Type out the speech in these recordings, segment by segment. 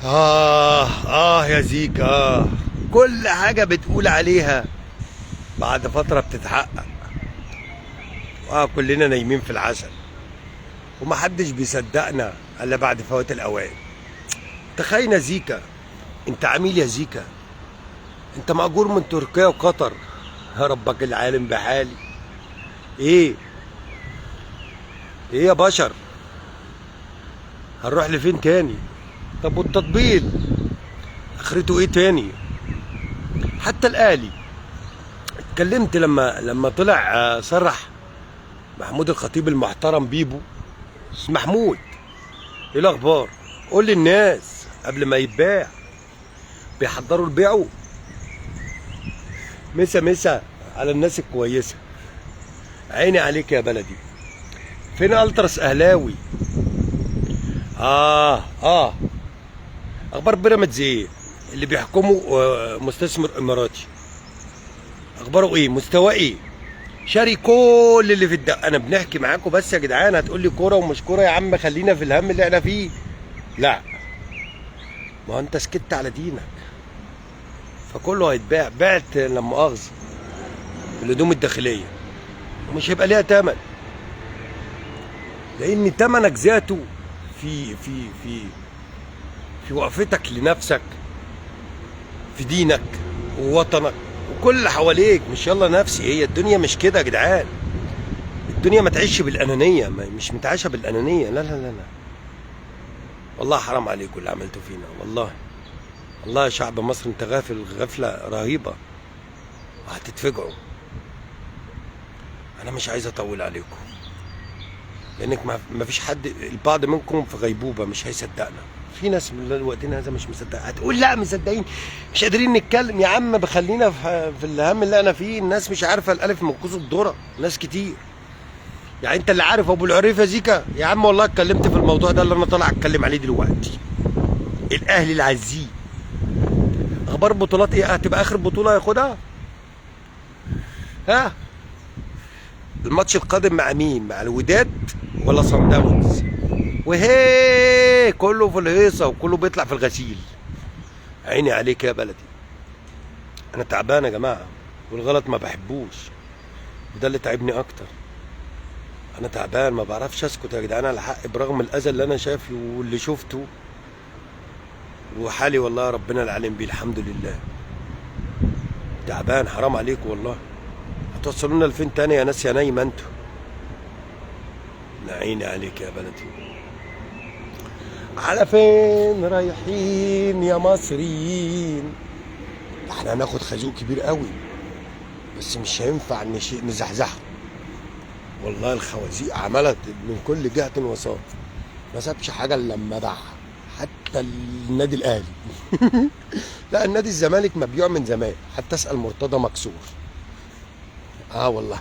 آه آه يا زيكا، آه. كل حاجة بتقول عليها بعد فترة بتتحقق. كلنا نايمين في العسل ومحدش بيصدقنا إلا بعد فوات الأوان. تخيل يا زيكا، انت عميل يا زيكا، انت مأجور من تركيا وقطر. يا ربك العالم بحالي. ايه ايه يا بشر، هنروح لفين تاني؟ طب والتطبيل اخرته ايه تاني؟ حتى الاهلي اتكلمت لما طلع صرح محمود الخطيب المحترم بيبو. محمود ايه الاخبار؟ قول للناس قبل ما يتباع، بيحضروا البيعوا. مسا مسا على الناس الكويسة. عيني عليك يا بلدي. فين التراس اهلاوي؟ اه اخبار بيراميدز ايه؟ اللي بيحكموا مستثمر اماراتي، اخباره ايه؟ مستواه ايه؟ شاري كل اللي في الدق. انا بنحكي معاكم بس يا جدعان، هتقول لي كورة ومش كورة، يا عم خلينا في الهم اللي احنا فيه. لا، ما انت سكت على دينك فكله هيتباع. بعت لما مؤاخذة الهدوم الداخلية ومش هيبقى ليها تمن، لان تمنك ذاته في في في في وقفتك لنفسك، في دينك ووطنك وكل اللي حواليك. مش يلا نفسي، هي الدنيا مش كده يا جدعان. الدنيا ما تعيش بالانانية، مش متعاشه بالانانية. لا لا لا لا، والله حرام عليكم اللي عملتوا فينا. والله والله يا شعب مصر انت غافل غفلة رهيبة وهتتفجعوا. انا مش عايز اطول عليكم لانك ما فيش حد، البعض منكم في غيبوبة مش هيصدقنا. في ناس من وقتنا هذا مش مصدق، هتقول لا مصدقين مش قادرين نتكلم. يا عم بخلينا في الهم اللي انا فيه. الناس مش عارفه الالف من قوس الذرة، ناس كتير. يعني انت اللي عارف ابو العريف يا زيكا؟ يا عم والله اتكلمت في الموضوع ده اللي انا طالع اتكلم عليه دلوقتي. الاهلي العزيز، اخبار بطولات ايه؟ هتبقى اخر بطوله ياخدها؟ ها الماتش القادم مع مين؟ مع الوداد ولا صن داونز؟ وهي كله في الهيصه وكله بيطلع في الغسيل. عيني عليك يا بلدي. انا تعبان يا جماعة، والغلط ما بحبوش، وده اللي تعبني اكتر. انا تعبان، ما بعرفش اسكت يا جدعان على حق، برغم الاذى اللي انا شايفه واللي شفته وحالي، والله ربنا العالم بيه. الحمد لله تعبان، حرام عليكم والله. هتوصلونا لفين تاني يا ناس يا نايمة انتوا؟ عيني عليك يا بلدي. على فين رايحين يا مصريين؟ احنا هناخد خازوق كبير قوي، بس مش هينفع نزحزحه. والله الخوازيق عملت من كل جهة وساط، ما سابش حاجة الا لما باعها، حتى النادي الاهلي. لا، النادي الزمالك مبيوع من زمان، حتى اسال مرتضى مكسور. والله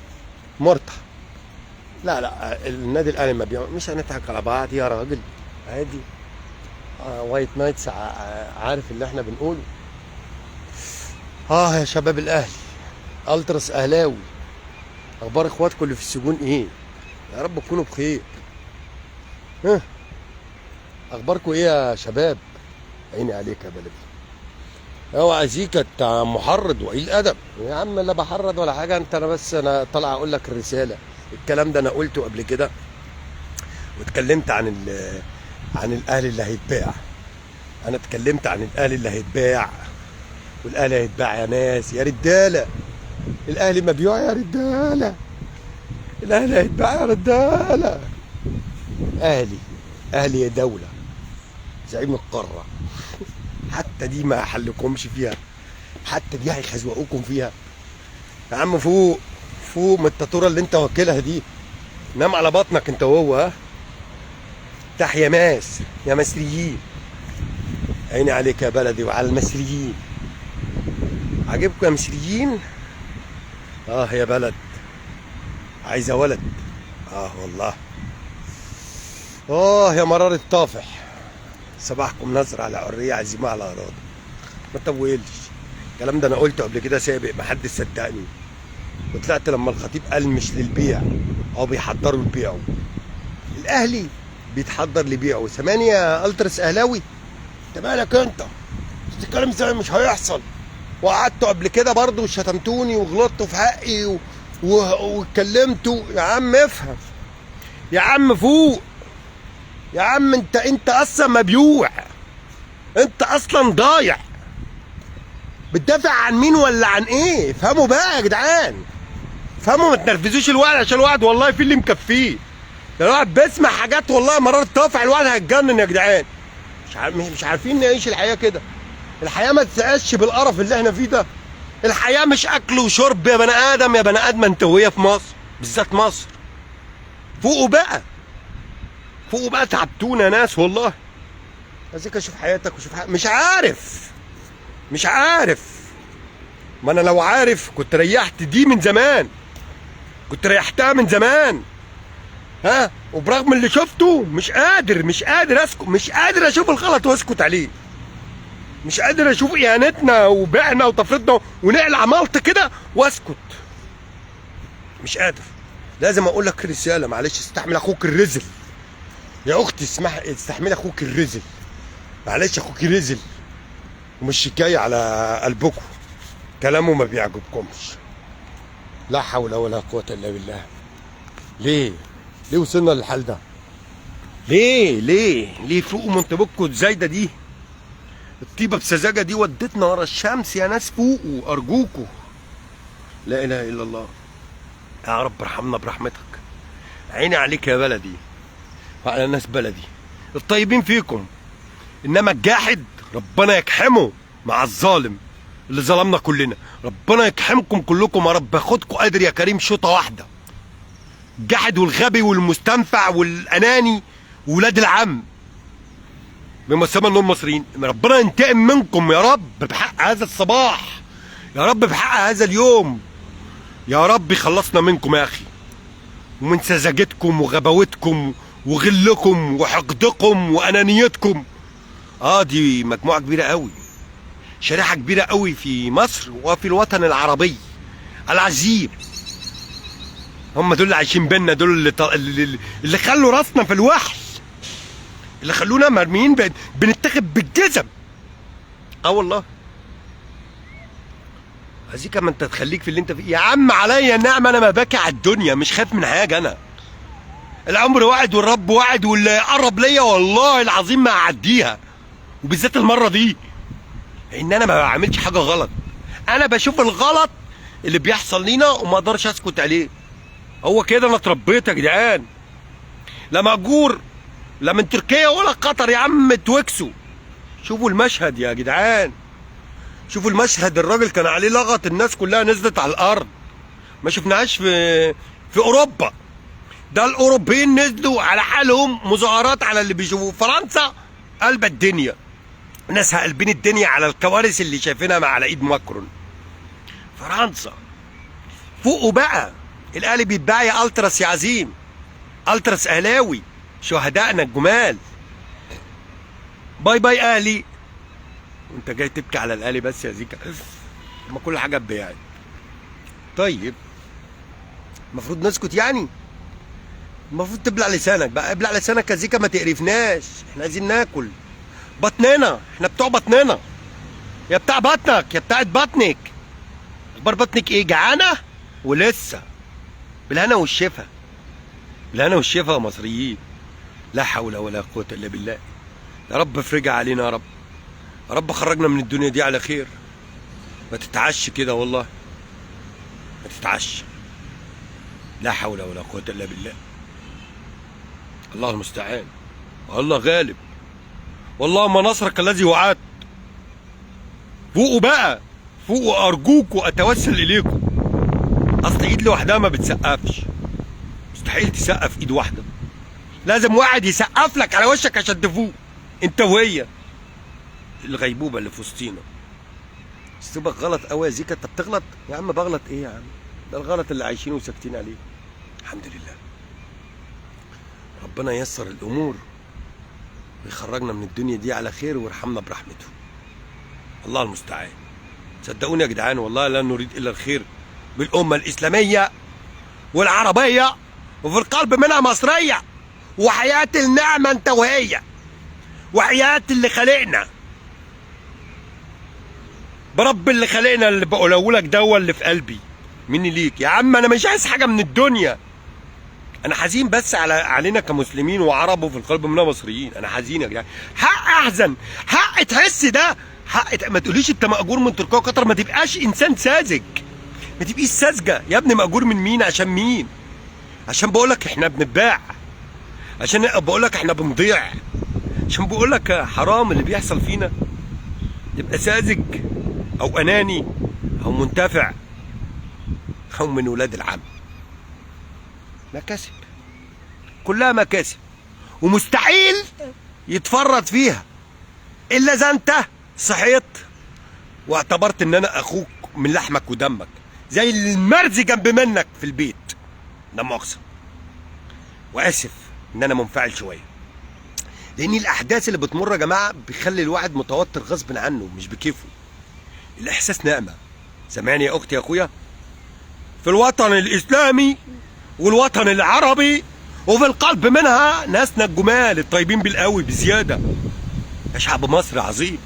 مرتضى. لا لا، النادي الاهلي مبيوع، مش هنضحك على بعض يا راجل، عادي. White Knights عارف اللي احنا بنقوله. يا شباب الاهلي، التراس اهلاوي، اخبار اخواتكم اللي في السجون ايه؟ يا رب تكونوا بخير. ها اخباركم ايه يا شباب؟ عيني عليك يا بلدي. اوعى زيكا انت محرض وقليل ادب يا عم. لا بحرض ولا حاجة، انت انا بس انا طالع اقول لك الرسالة. الكلام ده انا قلته قبل كده، واتكلمت عن الاهلي اللي هيتباع. انا اتكلمت عن الاهلي اللي هيتباع، والاهلي هيتباع يا ناس يا رجاله. الاهلي مبيوع يا رجاله، الاهلي هيتباع يا رجاله. اهلي اهلي يا دولة، زعيم القارة. حتى دي ما حلكمش فيها، حتى دي هيخزوقوكم فيها. يا عم فوق فوق من التاتوره اللي انت واكلها دي، نام على بطنك انت وهو. ها تحيا ماس يا مصريين. عيني عليك يا بلدي وعلى المصريين. عاجبكم يا مصريين؟ يا بلد عايزه ولد. والله. يا مرار الطافح. صباحكم نظر على حرية، عزيمة على اراده. ما تطولش الكلام ده، انا قلته قبل كده سابق، ما حدش صدقني. وطلعت لما الخطيب قال مش للبيع او بيحضروا البيع. الاهلي بيتحضر لبيعه. سامعني يا التراس اهلاوي؟ انت مالك انت؟ بتتكلم ازاي؟ مش هيحصل. وقعدتوا قبل كده برضه وشتمتوني وغلطتوا في حقي واتكلمتوا. يا عم افهم، يا عم فوق، يا عم انت اصلا مبيوع، انت اصلا ضايع. بتدافع عن مين ولا عن ايه؟ افهموا بقى يا جدعان، افهموا، ما تنرفزوش الواحد عشان الواحد والله في اللي مكفيه. ده الواحد بيسمع حاجات والله مرار طافع، الواحد هيتجنن يا جدعان. مش عارفين نعيش الحياة كده. الحياة ما تسقاش بالقرف اللي احنا فيه ده. الحياة مش اكل وشرب يا بني ادم، يا بني ادم انت وهي في مصر بالذات، مصر. فوقوا بقى، فوقوا بقى، تعبتونا يا ناس والله. عايزك اشوف حياتك وشوف حياتك. مش عارف، مش عارف. ما انا لو عارف كنت ريحت دي من زمان، كنت ريحتها من زمان. ها، وبرغم اللي شفته مش قادر، مش قادر اسكت، مش قادر اشوف الغلط واسكت عليه. مش قادر اشوف اهانتنا وبيعنا وتفريطنا ونقلع ملط كده واسكت. مش قادر. لازم اقول لك رسالة، معلش استحمل اخوك الرزل يا اختي، اسمح، استحمل اخوك الرزل، معلش اخوك رزل ومش جاي على قلبكم، كلامه ما بيعجبكمش. لا حول ولا قوة الا بالله. ليه؟ ليه وصلنا للحال ده؟ ليه؟ ليه؟ ليه فوقوا من طيبتكم الزايدة دي؟ الطيبة بسذاجه دي ودتنا ورا الشمس يا ناس، فوقوا ارجوكوا. لا اله الا الله. يا رب ارحمنا برحمتك. عيني عليك يا بلدي وعلى ناس بلدي الطيبين فيكم، انما الجاحد ربنا يجحمه مع الظالم اللي ظلمنا كلنا. ربنا يجحمكم كلكم يا رب، ياخدكم قادر يا كريم شوطه واحدة. الجاحد والغبي والمستنفع والاناني وولاد العم بما سمى انهم مصريين، ربنا ينتقم منكم يا رب بحق هذا الصباح، يا رب بحق هذا اليوم، يا رب خلصنا منكم يا اخي، ومن سذاجتكم وغباوتكم وغلكم وحقدكم وانانيتكم. دي مجموعة كبيرة قوي، شريحة كبيرة قوي في مصر وفي الوطن العربي العزيز. هم دول اللي عايشين بينا، دول اللي خلوا راسنا في الوحل، اللي خلونا مرميين بنتاخد بالجزم. والله عايزيك اما انت تخليك في اللي انت فيه يا عم. عليا النعمة انا ما باكي على الدنيا، مش خايف من حاجة. انا العمر وعد والرب وعد، واللي يقرب ليا والله العظيم ما هعديها، وبالذات المرة دي، لان انا ما بعملش حاجة غلط. انا بشوف الغلط اللي بيحصل لينا وما اقدرش اسكت عليه. هو كده انا اتربيت يا جدعان، لا مأجور لا من تركيا ولا قطر يا عم توكسوا. شوفوا المشهد يا جدعان، شوفوا المشهد. الراجل كان عليه لغط، الناس كلها نزلت على الارض، ما شفناهاش في اوروبا. ده الاوروبيين نزلوا على حالهم مظاهرات على اللي بيشوفوه. فرنسا قلب الدنيا، ناس قلبين الدنيا على الكوارث اللي شايفينها مع على ايد ماكرون. فرنسا فوقوا بقى. الاهلي بيتباع يا التراس يا عظيم، التراس اهلاوي، شهدائنا الجمال. bye bye اهلي. وانت جاي تبكي على الاهلي بس يا زيكا، ما كل حاجة بيعي. طيب المفروض نسكت يعني؟ المفروض تبلع لسانك بقى، ابلع لسانك يا زيكا، ما تقرفناش، احنا عايزين ناكل بطننا، احنا بتوع بطننا. يا بتاع بطنك، يا بتاعت بطنك، اخبار بطنك ايه؟ جعانة ولسه؟ بالهنا والشفا، بالهنا والشفا يا مصريين. لا حول ولا قوة الا بالله. يا رب افرجها علينا يا رب، يا رب خرجنا من الدنيا دي على خير. ما تتعش كده والله، ما تتعش. لا حول ولا قوة الا بالله. الله المستعان، الله غالب، والله ما نصرك الذي وعدت. فوقوا بقى، فوقوا ارجوكوا، اتوسل اليكم. اصل ايد لوحدها ما بتسقفش، مستحيل تسقف ايد واحدة، لازم واحد يسقف لك على وشك عشان تفوق انت وهي. الغيبوبه اللي في وسطينا. اسلوبك غلط قوي يا زيكا، انت بتغلط يا عم. بغلط ايه يا عم؟ ده الغلط اللي عايشينه وساكتين عليه. الحمد لله، ربنا ييسر الامور ويخرجنا من الدنيا دي على خير ويرحمنا برحمته. الله المستعان. صدقوني يا جدعان والله لا نريد الا الخير بالامه الاسلامية والعربية، وفي القلب منها مصرية، وحياة النعمة انت وهي، وحياة اللي خلقنا، برب اللي خلقنا اللي بقوله لك ده اللي في قلبي مني ليك يا عم. انا مش عايز حاجة من الدنيا، انا حزين بس علينا كمسلمين وعرب وفي القلب مننا مصريين. انا حزين يا جدعان، حق احزن، حق تحس ده، حق ما تقوليش انت مأجور من تركيا وقطر، ما تبقاش انسان ساذج، ما تبقيش ساذجة يا ابني. مأجور من مين؟ عشان مين؟ عشان بقولك احنا بنتباع، عشان بقولك احنا بنضيع، عشان بقولك حرام اللي بيحصل فينا. تبقى ساذج او اناني او منتفع او من ولاد العم. مكاسب، كلها مكاسب، ومستحيل يتفرط فيها الا اذا انت صحيت واعتبرت ان انا اخوك من لحمك ودمك، زي المرزي جنب منك في البيت. لا مؤاخذة، واسف ان انا منفعل شوية، لان الاحداث اللي بتمر يا جماعة بيخلي الواحد متوتر غصب عنه مش بكيفه. الاحساس نعمه. سامعني يا اختي يا اخويا؟ في الوطن الاسلامي والوطن العربي وفي القلب منها ناسنا الجمال الطيبين بالقوي بزيادة. يا شعب مصر عظيم،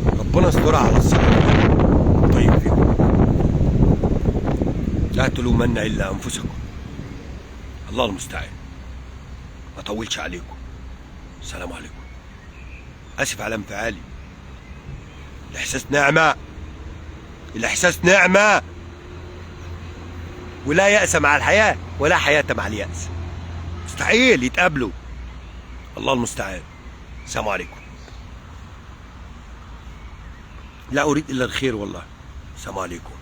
ربنا يسترها على الصلاة طيب فيكم. لا تلومن الا انفسكم، الله المستعان. ما اطولش عليكم، السلام عليكم. اسف على انفعالي. الاحساس نعمه، الاحساس نعمه، ولا يأس مع الحياة ولا حياة مع اليأس، مستحيل يتقابلوا. الله المستعان. السلام عليكم. لا أريد إلا الخير والله. السلام عليكم.